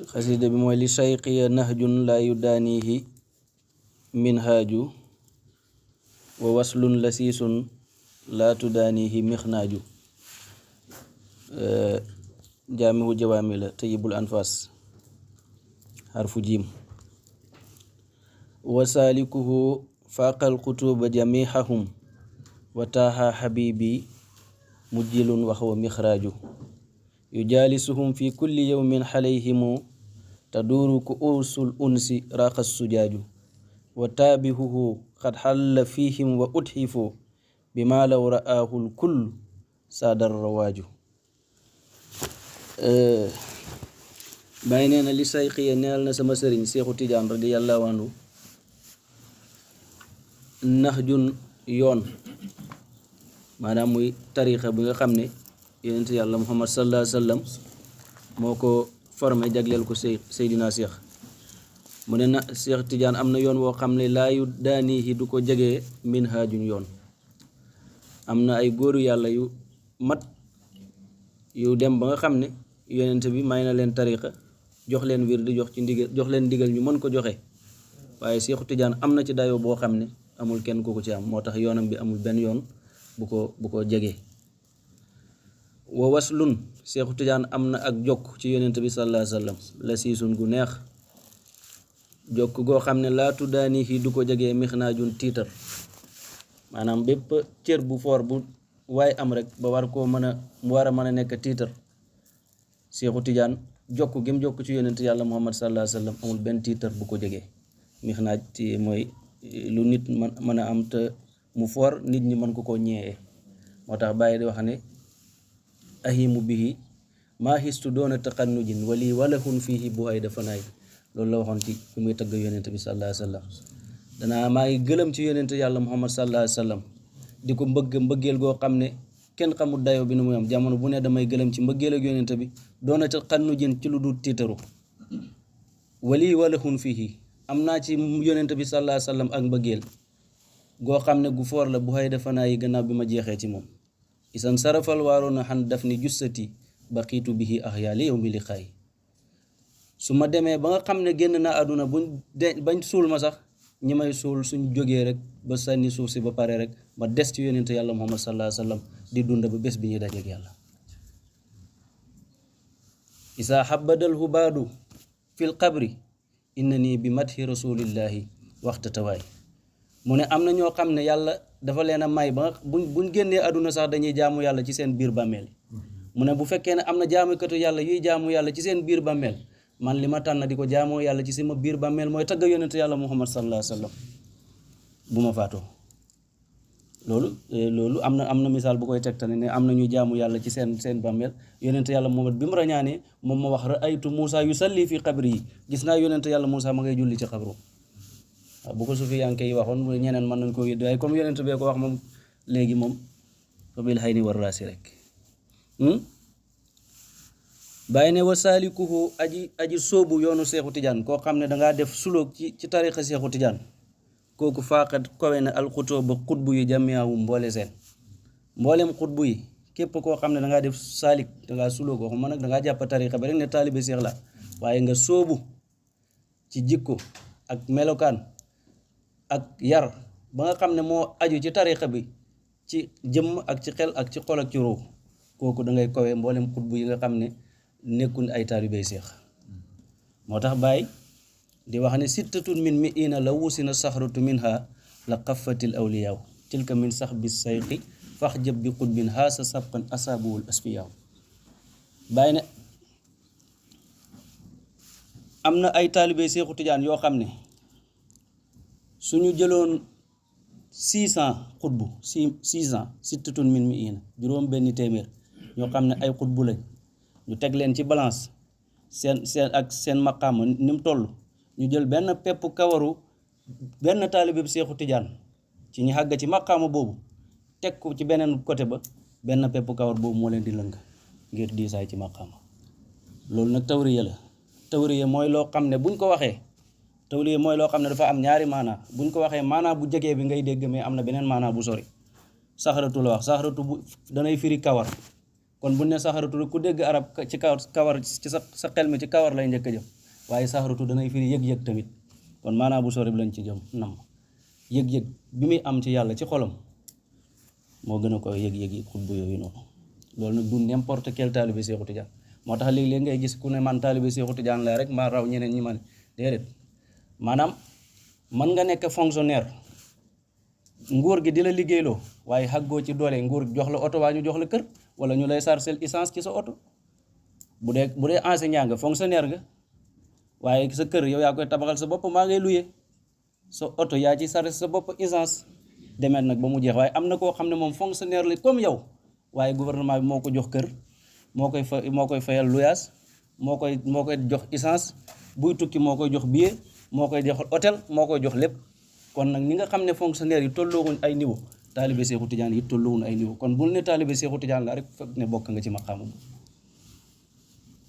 xasida bi mooy li sayqiya nahjun la yudaanihi minhaaju wa waslun lasiisun la tudaanihi mixnaaju. jaamihu jawaami la tayyibul anfas xarfu jiim. wa saalikuhu faaqal xutuuba jamihahum wa taaha xabibi mujjilun wa huwa mixraaju. yujaalisuhum fi kulli yawmin xalayhimu taduuru ku'uusul unsi raaqa sujaaju. wa taabihuhu qad xalla fihim wa utxifu bima law ra'aahu lkull saadar rawaaju. bàyyi nee na li sayqiya neel na sama sëriñ Seexu Tijaan radiyallahu anhu nahjun yoon, maanaam muy tarixa bi nga xam ne yonent yàlla Muhammad sallallahu alayhi wa sallam moo ko formé jagleel ko Seydina Seex. mu ne na Seex Tijaan am na yoon woo xam ne laayu daanihi du ko jegee minhaajun yoon. am na ay góoru yàlla yu mat yu dem ba nga xam ne yonent bi may na leen tarixa, jox leen wirdi, jox leen ndigal ñu mën ko joxe, waaye Seexu Tijaan am na ci dayoo boo xam ne amul kenn ku ko ci am, moo tax yoonam bi amul benn yoon bu ko jegee. wa waslun Seexu Tijaan am na ak jokk ci yonent bi sallallahu alayhi wa sallam la siisun gu neex, jokk goo xam ne laa tuddaanihi du ko jegee mixnaajun tiitar. maanaam bépp cër bu foor bu waaye am rek ba war koo mën a mu war a mën a nekk tiitar, Seexu Tijaan jokk gi mu jokk ci yonent yàlla Muhammad sallallahu alayhi wa sallam amul benn tiitar bu ko jegee. mixnaaj ci mooy lu nit mën a am te mu foor nit ñi mën ko koo ñeewee. moo tax bàyyi di wax ne ahimu bihi maa histu doona taqannujin wali walahun fihi bu ay dafa naay. loolu la waxoon ci fi muy tëgg yonent bi sallallahu alayhi wa sallam. maa ngi gëlëm ci yonent yàlla Muhammad sallallahu alayhi wa sallam di ko mbëggeel goo xam ne kenn xamul dayo bi nu muy am. jamono bu ne damay gëlëm ci mbëggeel ak yonent bi doona taqannujin ci lu dul tiitaru. wali walahun fihi am naa ci yonent bi sallallahu alayhi wa sallam ak mbëggeel goo xam ne gu foor la bu xëy dafa naa yi gannaaw bi ma jeexee ci moom. isan sarafal waaroona xan daf ni jussati baqiitu bihi ahyaali yow mi li xaay. su ma demee ba nga xam ne génn naa àdduna bañ suul ma sax, ñi may suul suñ jógee rek ba sànni suuf si ba pare rek ma des ci yonent yàlla Muhammad sallallahu alayhi wa sallam di dund ba bés bi ñuy dajeek yàlla. isaa xabadal hubaadu fil qabri inna nii bi madhi rasulillahi waxta tawaay. mu ne am na ñoo xam ne yàlla dafa leen a may ba buñ génnee àdduna sax dañuy jaamu yàlla ci seen biir bàmmeel. mu ne bu fekkee ne am na jaamukatu yàlla yuy jaamu yàlla ci seen biir bàmmeel, man li ma tànn di ko jaamoo yàlla ci sama biir bàmmeel mooy tagg yonent yàlla Muhammad sallallahu alayhi wa sallam bu ma faatoo. loolu am na misaal bu koy tegtale ne am na ñuy jaamu yàlla ci seen bàmmeel. yonent yàlla Muhammad bi mu rañaanee moom ma wax ra'aytu Muusa yusalli fi qabri yi, gis naa yonent yàlla Muusa ma ngay julli ci xabru. waaw bu ko sufiyanke yi waxoon ñeneen mën nañ ko yëdd, waaye comme yonent bee ko wax moom léegi moom fa bil hayni war raasi rek. bàyyi ne wa saalikuhu aji sóobu yoonu Seexu Tijaan, koo xam ne dangaa def sulóog ci tarixa Seexu Tijaan, kooku faaqat kowe na alxutoo ba xutbu yi jamiyawu mboole seen. mboolem xutbu yi képp koo xam ne dangaa def saalik, dangaa sulóog, waxuma nag dangaa jàpp tarixa ba rek ne taalibe Seex la, waaye nga sóobu ci jikko ak melokaan ak yar ba nga xam ne moo aju ci tarixa bi ci jëmm ak ci xel ak ci xol ak ci ruux, kooku dangay kowe mboolem xutbu yi nga xam ne nekkul ay taalibey Seex. moo tax Baay di wax ne sittatun min miina la wusina saxratu minha la xafatil awliyaaw tilka min sax bi sayqi fax jëb bi xutbin haasa sabqan asaabuwul asfiyaaw. Baay ne am na ay taalibey Seexu Tijaan yoo xam ne suñu jëloon 600 xutbu 600 sittatun min miina juróom benn téeméer ñoo xam ne ay xutbu lañ, ñu teg leen ci balance seen maqaama ni mu toll, ñu jël benn pepp kawaru benn taalibe bi Seexu Tijaan ci ñu xàgg ci maqaama boobu teg ko ci beneen côté ba, benn pepp kawar boobu moo leen di lëng ngir diisaay ci maqaama. loolu nag tawriya la. tawriya mooy loo xam ne buñ ko waxee, tawriya mooy loo xam ne dafa am ñaari maanaa. buñ ko waxee maanaa bu jegee bi ngay dégg, mais am na beneen maanaa bu sori. saxaratu la wax, saxaratu bu danay firi kawar, kon bu ne saxaratu rek ku dégg arab ci kawar ci sa xel mi ci kawar lay njëkk a jëm waaye saxaratu danay firi yëg-yëg tamit kon maanaam bu sori bi lañ ci jëm nam yëg-yëg bi muy am ci yàlla ci xolam moo gën a ko yëg-yëg yi xutbu yooyu noonu loolu nag du n'importe quel taalibe Seexu Tijaan moo tax léeg-léeg ngay gis ku ne man taalibe Seexu Tijaan la rek maa raw ñeneen ñi ma ne déedéet maanaam man nga nekk fonctionnaire nguur gi di la liggéeyloo waaye xaggoo ci doole nguur jox la oto waa ñu jox la kër wala ñu lay charger essence ci sa oto bu dee enseignant nga fonctionnaire nga waaye sa kër yow yaa koy tabaxal sa bopp maa ngay luye sa oto yaa ci charger sa bopp essence demet nag ba mu jeex waaye am na koo xam ne moom fonctionnaire la comme yow waaye gouvernement bi moo ko jox kër moo koy fayal luyaas moo koy jox essence buy tukki moo koy jox billet moo koy jox hôtel moo koy jox lépp kon nag ni nga xam ne fonctionnaire yi tolloowuñ ay niveau taalibe Seexu Tijaan yi tolloowuñ ay niveau kon bul ne taalibe Seexu Tijaan la rek fekk ne bokk nga ci maqaama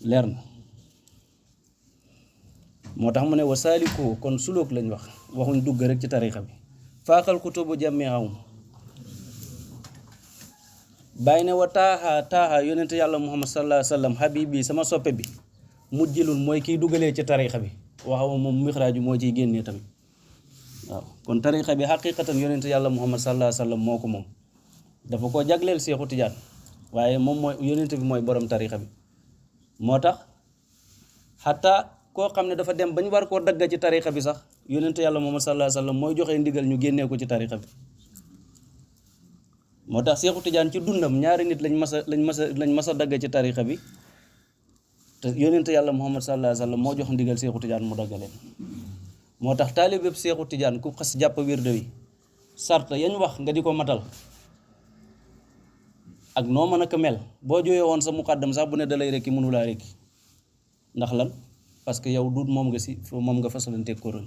leer na moo tax mu ne wa saalikoo kon sulóog lañ waxuñ dugg rek ci tarixa bi faaxal kutubu jamiihum bàyyi ne wa taaxa yonente yàlla muhammad sallallahu alayhi wa sallam habibi sama soppe bi mujjilun mooy kiy dugalee ci tarixa bi waxawa moom mixraaju moo ciy génnee tamit waaw kon tarixa bi xaqiqatan yonente yàlla muhammad sallallahu alayhi wa sallam moo ko moom dafa ko jagleel Seexu Tijaan waaye moom mooy yonente bi mooy borom tarixa bi moo tax xataa koo xam ne dafa dem bañ war koo dagga ci tarixa bi sax yonente yàlla muhammad sallallahu alayhi wa sallam mooy joxe ndigal ñu génnee ko ci tarixa bi moo tax Seexu Tijaan ci dundam ñaari nit lañ mas a dagg ci tarixa bi te yonente yàlla muhammad sallallahu alayhi wa sallam moo jox ndigal Seexu Tijaan mu dagg leen moo tax taalibeeb Seexu Tijaan ku xas jàpp wirde wi sarta yañ wax nga di ko matal ak noo mën a ko mel boo jooyee woon sa muqaddam sax bu ne dalay rekki mënulaa rekki ndax lan parce que yow duut moom nga fasalante ak kóoral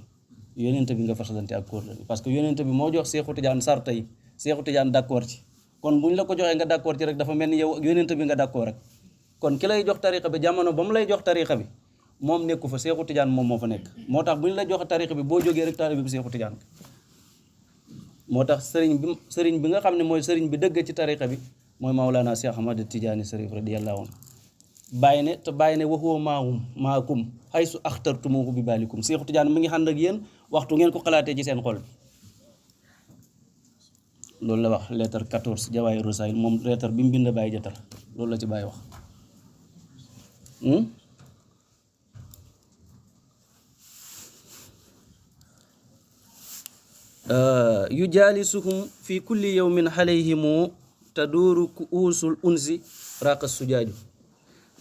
yonente bi nga fasalante ak kóoral parce que yonente bi moo jox Seexu Tijaan sarta yi Seexu Tijaan d'accord ci kon bu ñu la ko joxee nga d'accord ci rek dafa mel ni yow yonente bi nga d'accord rek kon ki lay jox tarixa bi jamono ba mu lay jox tarixa bi moom nekku fa Seexu Tijaan moom moo fa nekk moo tax bu ñu la joxe tarixa bi boo jógee rek taalibe bi Seexu Tijaan moo tax sëriñ bi nga xam ne mooy sëriñ bi dëgg ci tarixa bi mooy Mawlana Cheikh Ahmad Tijaani Sarif radiyallahu anhu bàyyi ne waxuwa maakum haysu axtartumuhu bi baalikum Seexu Tijaan mu ngi ànd ak yéen waxtu ngeen ko xalaatee ci seen xol bi loolu la wax lettre 14 Jawaahir Rasaa'il moom lettre bi mu bind Baay Jatar loolu la ci Baay wax yu jaalisuhum fi kulli yawmin alayhimu taduuru kuusul unsi raqa sujaaju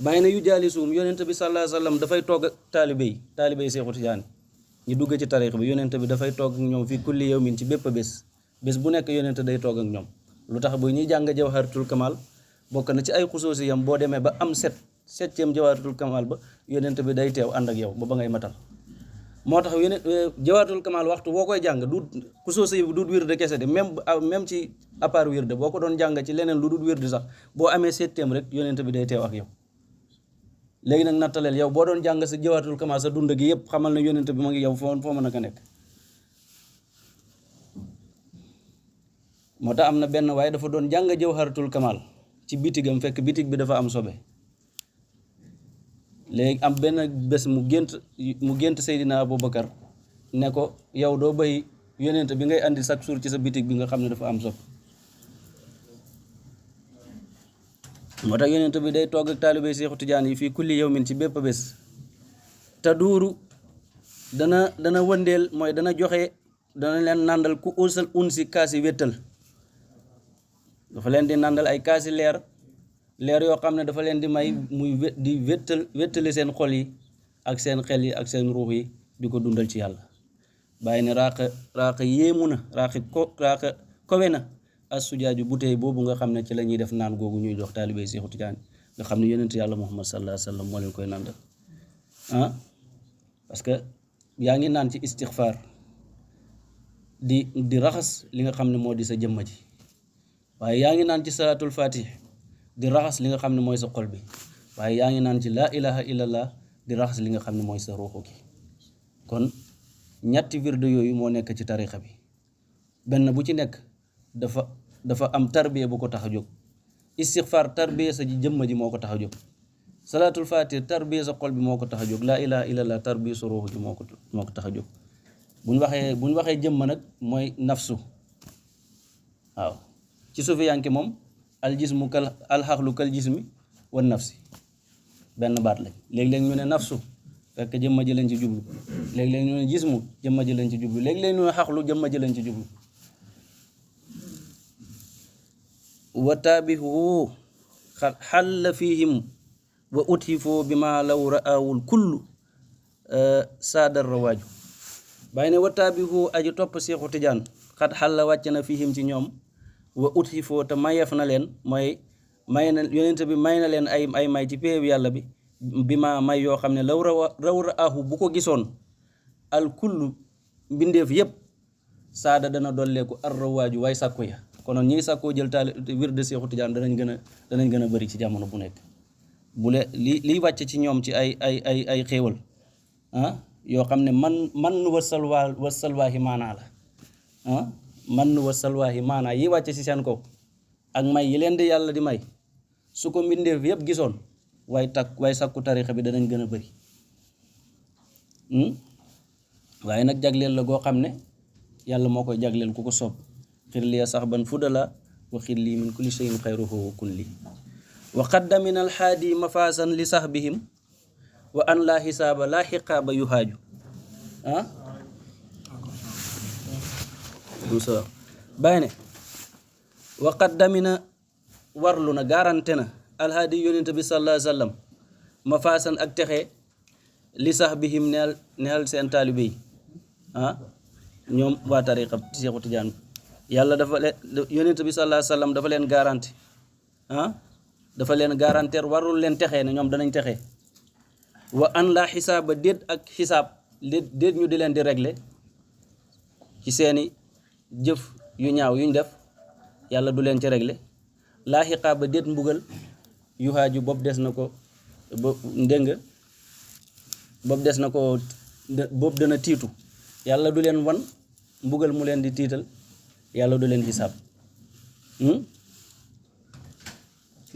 bàyyi na yu jaalisuhum yonent bi sallallahu alayhi wa sallam dafay toog ak taalibe yi Seexu Tijaan ñu dugg ci tariix bi yonent bi dafay toog ak ñoom fi kulli yawmin ci bépp bés bu nekk yonent day toog ak ñoom lu tax bu ñuy jàng Jawharatul Kamal bokk na ci ay xusuusi yam boo demee ba am septième Jawharatul Kamal ba yonent bi day teew ànd ak yow ba ngay matal moo tax Jawharatul Kamal waxtu boo koy jàng du xusuusi yi du wirde kese de même ci à part wirde boo ko doon jàng ci leneen lu dul wirde sax boo amee septième rek yonent bi day teew ak yow léegi nag nattaleel yow boo doon jàng sa Jawharatul Kamal sa dund gi yëpp xamal ne yonent bi ma ngi yow foo mën a ko nekk moo tax am na benn waaye dafa doon jàng Jawharatul Kamal ci bitigam fekk bitig bi dafa am sobe léegi am benn bés mu gént Seydina Aboubacar ne ko yow doo bay yonent bi ngay andi chaque jour ci sa bitig bi nga xam ne dafa am sobe moo tax yonent bi day toog ak taalibe Seexu Tijaan yi fii kulli yawmin ci bépp bés te duuru dana wëndeel mooy dana leen nàndal ku usal unsi kaasi wéttal dafa leen di nàndal ay kaasi leer yoo xam ne dafa leen di may muy di wéttali seen xol yi ak seen xel yi ak seen ruux yi di ko dundal ci yàlla bàyyi ne raaqa yéemu na raaqa kowe na as sujaaju butéey boobu nga xam ne ci la ñuy def naan googu ñuy jox taalibe Seexu Tijaan nga xam ne yonent yàlla Muhammad sallallahu alayhi wa sallam moo leen koy nàndal parce que yaa ngi naan ci istixfaar di raxas li nga xam ne moo di sa jëmma ji waaye yaa ngi naan ci salaatul fatih di raxas li nga xam ne mooy sa xol bi waaye yaa ngi naan ci laa ilaha illallah di raxas li nga xam ne mooy sa ruuxu gi kon ñetti wirde yooyu moo nekk ci tarixa bi benn bu ci nekk dafa am tarbiya bu ko tax a jóg istixfaar tarbiya sa jëmm ji moo ko tax a jóg salaatul faatiha tarbiya sa xol bi moo ko tax a jóg laa ilaha illallah tarbiya sa ruux ji moo ko tax a jóg bu ñu waxee jëmm nag mooy nafsu waaw ci sufiyanke moom aljismu kal alxaqlu kal jismi wan nafsi benn baat lañ léeg-léeg ñu ne nafsu fekk jëmma ji lañ ci jublu léeg-léeg ñu ne jismu jëmma ji lañ ci jublu léeg-léeg ñu ne xaqlu jëmma ji lañ ci jublu wa taabihu xalla fihim wa uthifoo bi ma law raawul kullu saadar rawaaju bàyyi ne wa taabihu aji topp Seexu Tijaan xat xalla wàcc na fihim ci ñoom wa uthifoo te mayeef na leen mooy may na yonent bi may na leen ay may ci péew yàlla bi ma may yoo xam ne law raw raahu bu ko gisoon al kullu mbindeef yépp saada dana dolleeku ar rawaaju waaye sàkku ya konoon ñiy sàkkoo jël taali wird Seexu Tijaan danañ gën a bëri ci jamono bu nekk bu le liy wàcc ci ñoom ci ay xéewal yoo xam ne man wasalwaahi maanaa la man wasalwaahi maanaa yi wàcc ci seen kaw ak may yi leen di yàlla di may su ko mbindeef yëpp gisoon waaye sàkku tarixa bi danañ gën a bëri waaye nag jagleel la goo xam ne yàlla moo koy jagleel ku ko soob xir liya sax ban fudala wa xir lii min kulli shay'in xayruhu wa kulli wa qadda min alxaadi mafaasan li sahbihim wa an laa xisaaba laa xiqaaba yu haaju bàyyi ne wa qadda mina warlu na garante na alxaadi yonent bi sallallahu alayhi wa sallam mafaasan ak texe li sahbihim neel seen taalibe yi ñoom waa tariqa Seexu Tijaan yàlla dafa leen yonent bi sallallahu alayhi wa sallam dafa leen garanti dafa leen garanteer warul leen texee ne ñoom danañ texee wa an laa xisaaba déet ak xisaab déet ñu di leen di régler ci seeni jëf yu ñaaw yuñ def yàlla du leen ci régler laa xiqaaba déet mbugal yu haaju bopp des na ko ndéng bopp des na ko bopp dana tiitu yàlla du leen wan mbugal mu leen di tiital yàlla du leen xisaab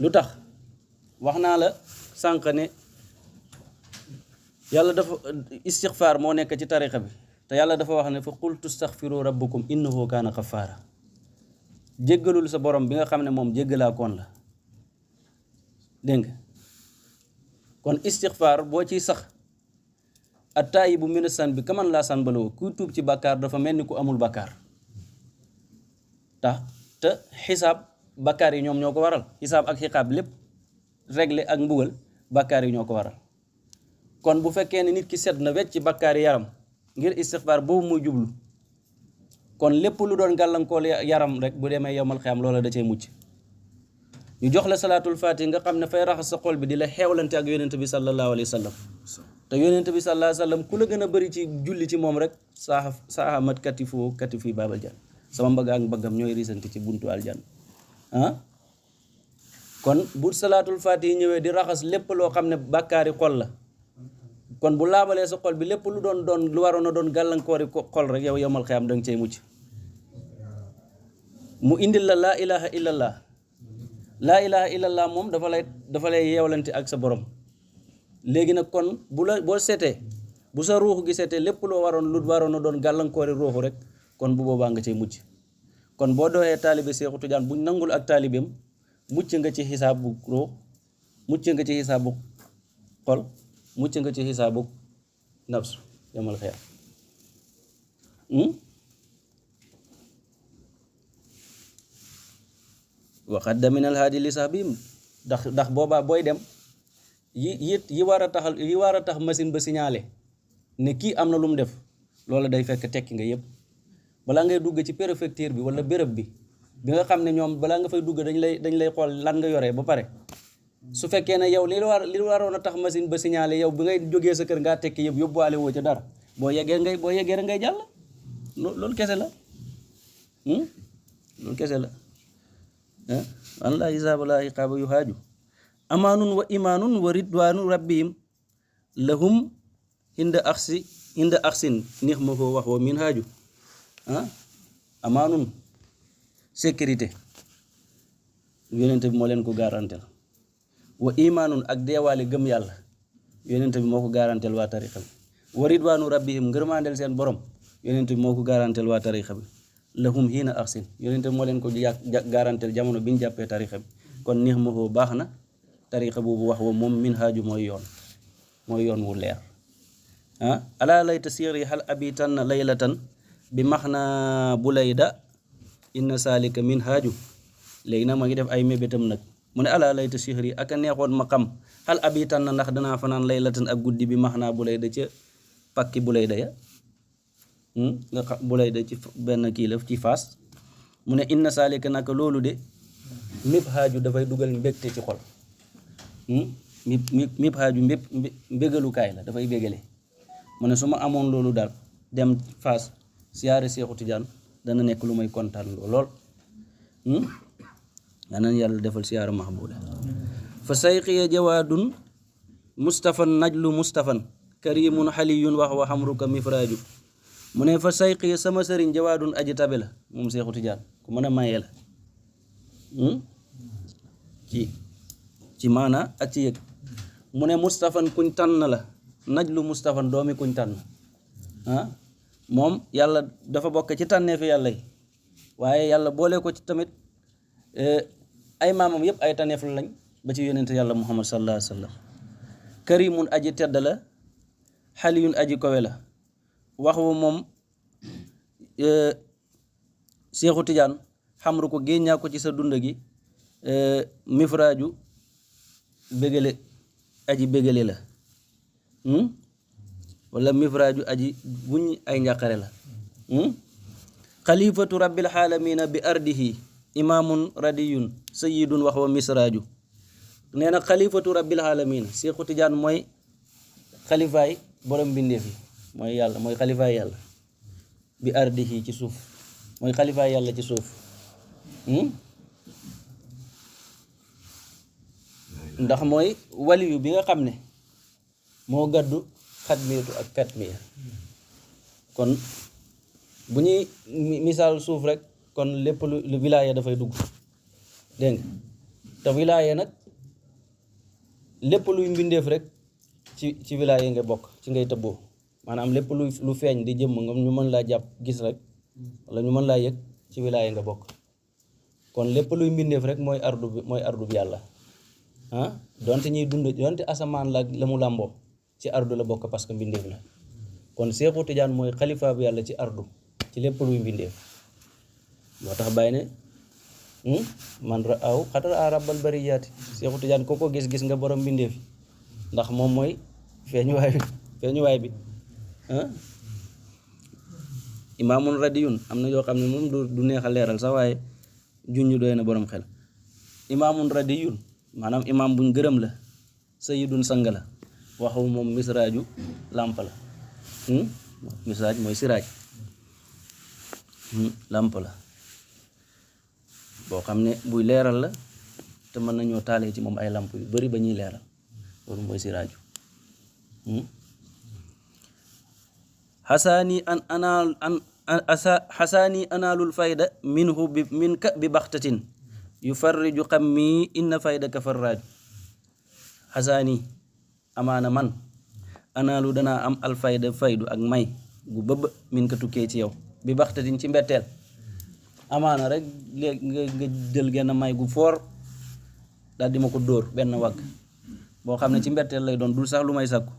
lu tax wax naa la sànq ne yàlla dafa istixfaar moo nekk ci tariqa bi te yàlla dafa wax ne fa qultu staxfiru rabbukum innahu kaana xafaara jéggalul sa borom bi nga xam ne moom jéggalaa koon la dégg nga kon istixfaar boo ciy sax attaayibu mina san bi kaman laa san baloo kuy tuub ci bàkkaar dafa mel ni ku amul bàkkaar te xisaab bàkkaar yi ñoom ñoo ko waral xisaab ak xiqaab lépp réglé ak mbugal bàkkaar yi ñoo ko waral kon bu fekkee ne nit ki set na wecc ci bàkkaar yi yaram ngir istixfaar boobu muy jublu kon lépp lu doon gàllankoor yaram rek bu demee yowmal xiyaam loola da cee mucc ñu jox la salaatul faatiha nga xam ne fay raxas sa xol bi di la xeewlante ak yonent bi sallallahu alayhi wa sallam te yonent bi sallallahu alayhi wa sallam ku la gën a bëri ci julli ci moom rek saaxa mat katifu baabal jan sama mbagg ak mbaggam ñooy risanti ci buntu aljan kon bu salaatul faatiha ñëwee di raxas lépp loo xam ne bàkkaari xol la kon bu laabalee sa xol bi lépp lu lu waroon a doon gàllankoori xol rek yow yowmal xiyaam da nga cey mucc mu indil la laa ilaha illallah laa ilaha illallah moom dafa lay yeewlante ak sa borom léegi nag kon boo seetee bu sa ruux gi seetee lépp lu waroon a doon gàllankoori ruuxu rek kon bu boobaa nga cey mucc kon boo doxee taalibe Seexu Tijaan buñ nangul ak taalibeem mucc nga ci xisaabu ruux mucc nga ci xisaabu xol mucc nga ci xisaabu nafsu yamal xiyaam waxat daminal haadi li sax bi ndax boobaa booy dem yi war a tax machine ba signalé ne kii am na lu mu def loola day fekk tekki nga yëpp balaa ngay dugg ci préfecture bi wala béréb bi nga xam ne ñoom balaa nga fay dugg dañ lay xool lan nga yoree ba pare su fekkee ne yow li waroon a tax machine ba signalé yow bi ngay jógee sa kër ngaa tekki yëpp yóbbuwaale woo ca dara boo yeggee rek ngay jàll loolu kese la loolu kese la an laa hisaaba laa iqaaba yu haaju amaanun wa imaanun wa ridwaanu rabbihim lahum hinda axsin nix ma koo wax wa min haaju amaanun sécurité yonent bi moo leen ko garantel wa imaanun ak deewaale gëm yàlla yonent bi moo ko garantel waa tarixa bi wa ridwaanu rabbihim ngërmaandel seen borom yonent bi moo ko garantel waa tarixa bi lahum hiina axsin yonent bi moo leen ko garantel jamono bi ñu jàppee tarixa bi kon neex ma ko baax na tarixa boobu wax wa moom minhaaju mooy yoon wu leer alaa layta siiri hal abitan laylatan bi maxna bulayda inna saalika minhaaju léegi nag ma ngi def ay mébétam nag mu ne alaa layta siiri ak a neexoon ma xam hal abitan na ndax danaa fanaan laylatan ak guddi bi maxna bulayda ca pakki bulayda ya nga xam bulayda ci benn kii la ci faas mu ne inna saalika naka loolu de minhaaju dafay dugal mbégte ci xol mib xaaju mbégalukaay la dafay bégale mu ne su ma amoon loolu daal dem Faas siyaare Seexu Tijaan dana nekk lu may kontaan lool danañ yàlla defal siyaara mahbuuda fa sayqiya jawaadun mustafan najlu mustafan karimun xaliyun wax wa xamruka mifraaju mu ne fa sayqiya sama sëriñ jawaadun aji tabe la moom Seexu Tijaan ku mën a maye la ci maana ak ci yëg mu ne mustafan kuñ tànn la najlu mustafan doomi kuñ tànn moom yàlla dafa bokk ci tànneefi yàlla yi waaye yàlla boole ko ci tamit ay maamam yépp ay tànneef lañ ba ci yonent yàlla muhammad sallallahu alayhi wa sallam karimun aji tedd la xaliyun aji kowe la wax wa moom Seexu Tijaan xamru ko génnaa ko ci sa dund gi mifraaju bégale aji bégale la wala mifraaju aji buñ ay njàqare la xalifatu rabbil aalamiina bi ardihi imaamun radiyun sayyidun wax wa misraaju nee na xalifatu rabbil aalamiina Seexu Tijaan mooy xalifaay borom mbindeef yi mooy yàlla mooy xalifaay yàlla bi ardihi ci suuf mooy xalifaay yàlla ci suuf ndax mooy waliyu bi nga xam ne moo gàddu xadmiyatu ak katmiya kon bu ñuy misaal suuf rek kon lépp lu wilaaya dafay dugg dégg nga te wilaaya nag lépp luy mbindeef rek ci wilaaya nga bokk ci ngay tëbboo maanaam lépp lu feeñ di jëmm nga ñu mën laa jàpp gis rek wala ñu mën laa yëg ci wilaaya nga bokk kon lépp luy mbindeef rek mooy ardu bi yàlla donte ñuy dund donte asamaan la mu làmboo ci ardu la bokk parce que mbindeef la kon Seexu Tijaan mooy xalifa bu yàlla ci ardu ci lépp luy mbindeef moo tax bàyyi ne man aw xatar a rabbal bariyaati Seexu Tijaan ko gis nga borom mbindeef yi ndax moom mooy feeñuwaay bi imaamun radiyun am na yoo xam ne moom du neex a leeral sax waaye junñu doy na borom xel imaamun radiyun maanaam imaam buñ gërëm la sayyidun sang la waxu moom misraaju làmp la misraaj mooy siraaj làmp la boo xam ne buy leeral la te mën nañoo taalee ci moom ay làmp yu bari ba ñuy leeral loolu mooy siraaju xasaani anaalul fayda minhu minka bi baxtatin yufarriju xammi inna faydaka farraaju xasaani amaana man anaalu danaa am alfayda faydu ak may gu bëbb min ka tukkee ci yow bi baxtatin ci mbetteel amaana rek léegi nga jël genn may gu foor daal di ma ko dóor benn wagg boo xam ne ci mbetteel lay doon dul sax lu may sàkku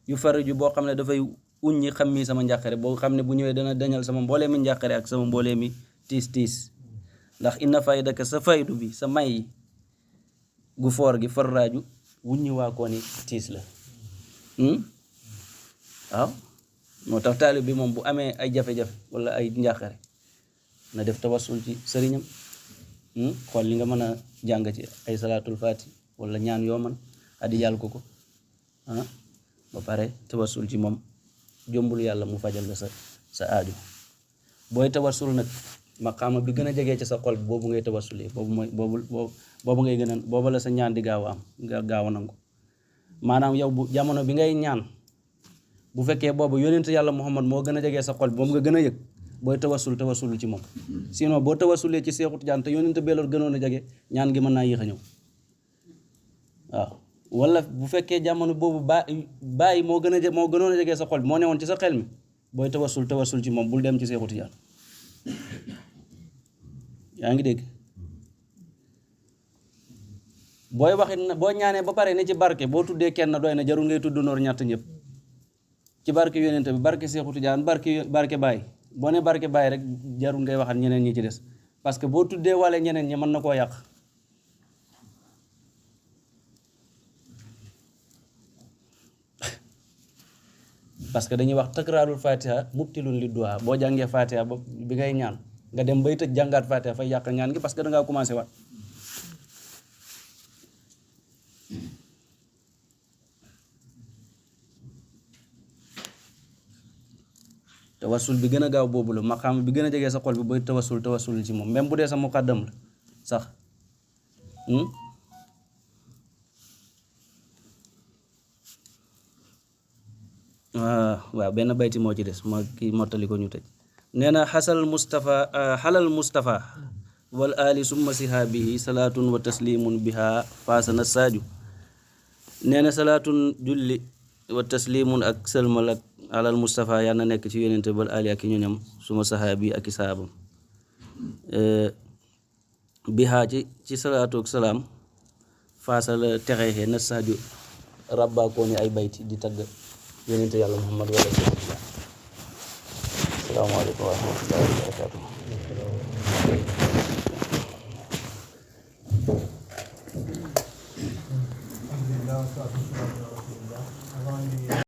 yufarriju boo xam ne dafay uññi xam mi sama njàqare boo xam ne bu ñëwee dana dañal sama mboolee mi njàqare ak sama mboolee mi tiis ndax inna faydaka sa faydu bi sa may yi gu foor gi farraaju wuññi waa koo ni tiis la waaw moo tax taalib bi moom bu amee ay jafe-jafe wala ay njàqare na def tawassul ci sëriñam xool li nga mën a jàng ci ay salaatul faati wala ñaan yoo man addi yàll ko ba pare tawassul ci moom jombul yàlla mu fajal la sa aaju booy tawassul nag maqaama bi gën a jegee ci sa xol bi boobu ngay tawassulee boobu ngay gën a boobu la sa ñaan di gaaw a am gaaw a nangu maanaam yow bu jamono bi ngay ñaan bu fekkee boobu yonent yàlla Muhammad moo gën a jegee sa xol bi moom nga gën a yëg booy tawasul ci moom. Sinon boo tawasulee ci Seexu Tijaan te yonent bee la gënoon a jege ñaan gi mën naa yéex a ñëw waaw. wala bu fekkee jamono boobu bàyyi moo gënoon a jege sa xol bi moo newoon ci sa xel mi booy tawasul ci moom bul dem ci Seexu Tijaan. yaa ngi dégg booy waxit na boo ñaanee ba pare ne ci barke boo tuddee kenn doy na jarul ngay tudd noor ñett ñëpp ci barke yonent bi barke Seexu Tijaan barke Baay boo ne barke Baay rek jarul ngay waxat ñeneen ñi ci des parce que boo tuddee wale ñeneen ñi mën na koo yàq. parce que dañuy wax takraarul fatiha mubtilun li du'a boo jàngee fatiha ba bi ngay ñaan nga dem bay tëj jàngaat fatiha fay yàq ñaan gi parce que da ngaa commencé waat. tawasul bi gën a gaaw boobu la maqaam bi gën a jege sa xol bi booy tawasul ci moom même bu dee sa muqaddam la sax. waaw benn bayti moo ci des ma kii mottali ko ñu tëj. nee na xalal Mustafa wal ali summa sihaabihi salaatun wa taslimun biha faasana saaju. nee na salaatun julli wa taslimun ak sëlmal ak alal Mustafa yal na nekk ci yonente wal ali ak i ñoñam suma sahaabi ak i saabam biha ci salaatu ak salaam faasala texeexee na saaju rabbakoo ni ay bayti di tagg yonente yàlla Muhammad wala salaamaaleykum wa rahmatullahi wa barakatuh.